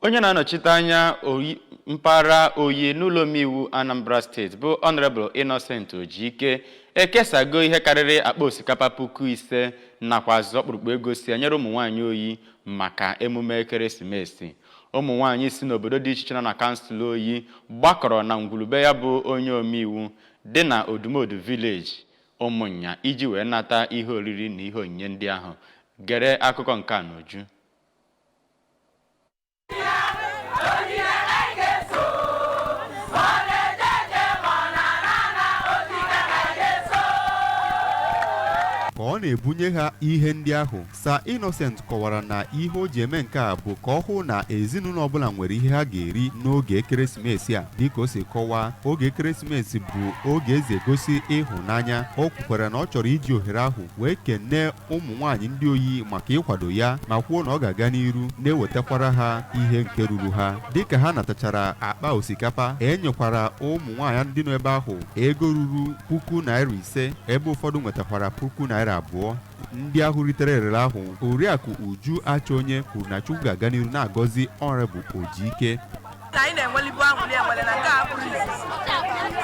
Onye na-anọchite anya oyi mpaghara Oyi n'ụlọ omeiwu Anambra Steeti bụ Honorable Innocent Ojike ekesago ihe karịrị akpa osikapa 5000 nakwa azụ ọkpụrụkpụ ego si enyere ụmụ nwaanyị Oyi maka emume ekeresimesi. Ụmụ nwaanyị si n'obodo dị iche iche nọ na kansụl Oyi gbakọrọ na ngwulube ya bụ onye omeiwu dị na Odumodu Village, Ụmụnya, iji wee nata ihe oriri na ihe onyinye ndị ahụ. Gere akụkọ nke a n'uju. Ka ọ na-ebunye ha ihe ndị ahụ, Sir Innocent kọwara na ihe o ji eme nke a bụ ka ọ hụ na ezinụlọ ọbụla nwere ihe ha ga-eri n'oge ekeresimesi a. Dịka o si kọwaa, oge ekeresimesi bụ oge ezi egosi ịhụnanya. O kwukwara na ọ chọrọ iji ohere ahụ wee kenee ụmụ nwaanyị ndị Oyi maka ịkwado ya, ma kwuo na ọ ga-aga n'iru na-ewetakwara ha ihe nke ruru ha. Dịka ha natachara akpa osikapa, e nyekwara ụmụ nwaanyị ndị nọ ebe ahụ ego ruru ₦5,000, ebe ụfọdụ nwetakwara ₦2,000. Ndị ahụ ritere erere ahụ, Oriakụ Uju Achonye kwuru na Chukwu ga-aga n'iru na-agọzi Honorable Ojike. Na anyị na-enwelibu aṅụrị enwere na nke a bụrụ izizi,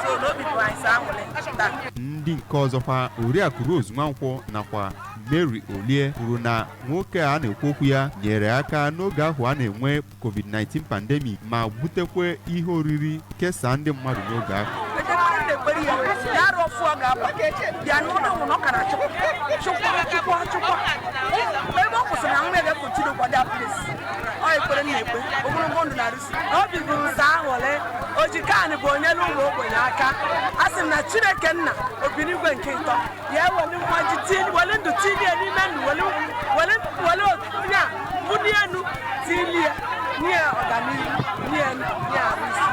so n'obi bụ anyị sọ aṅụrị taa. Ndị nke ọzọkwa, Oriakụ Rose Nwankwọ nakwa Mary Olie, kwuru na nwoke a na-ekwu okwu ya nyere aka n'oge ahụ a na-enwe COVID-19 pandemic, ma butekwe ihe oriri kesaa ndị mmadụ n'oge ahụ. Ekpere na-ekpere ya ya arụ ọfụ ọ ga-aba bịa n'ụlọ nwụ na ọ ka na-achụkwa chụkwa chụkwa chụkwa ebe ọ kwụsịrị na nwa ya ga-continue kwa that place. Ọ ekpere na-ekpe ogologo ndụ na arụsi obi bụ nsọ aṅụrị. Ojikan bụ onye n'ụlọ ogbenye aka. A sị m na Chineke nna obinigwe nke ịtọ ya eweli mmaji weli ndụ tilie n'ime ndụ, weli weli weli onye a bulie elu, tilie nye ọganihu, nye nye arụsi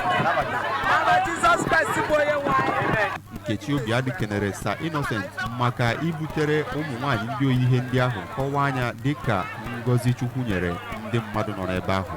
n'aba Jizọs Kraịst bụ onye nwe anyị. Nkechi Obiadị kenere Sir Innocent maka ibutere ụmụ nwaanyị ndị Oyi ihe ndị ahụ, kọwaa anya dịka ngọzi Chukwu nyere ndị mmadụ nọ n'ebe ahụ.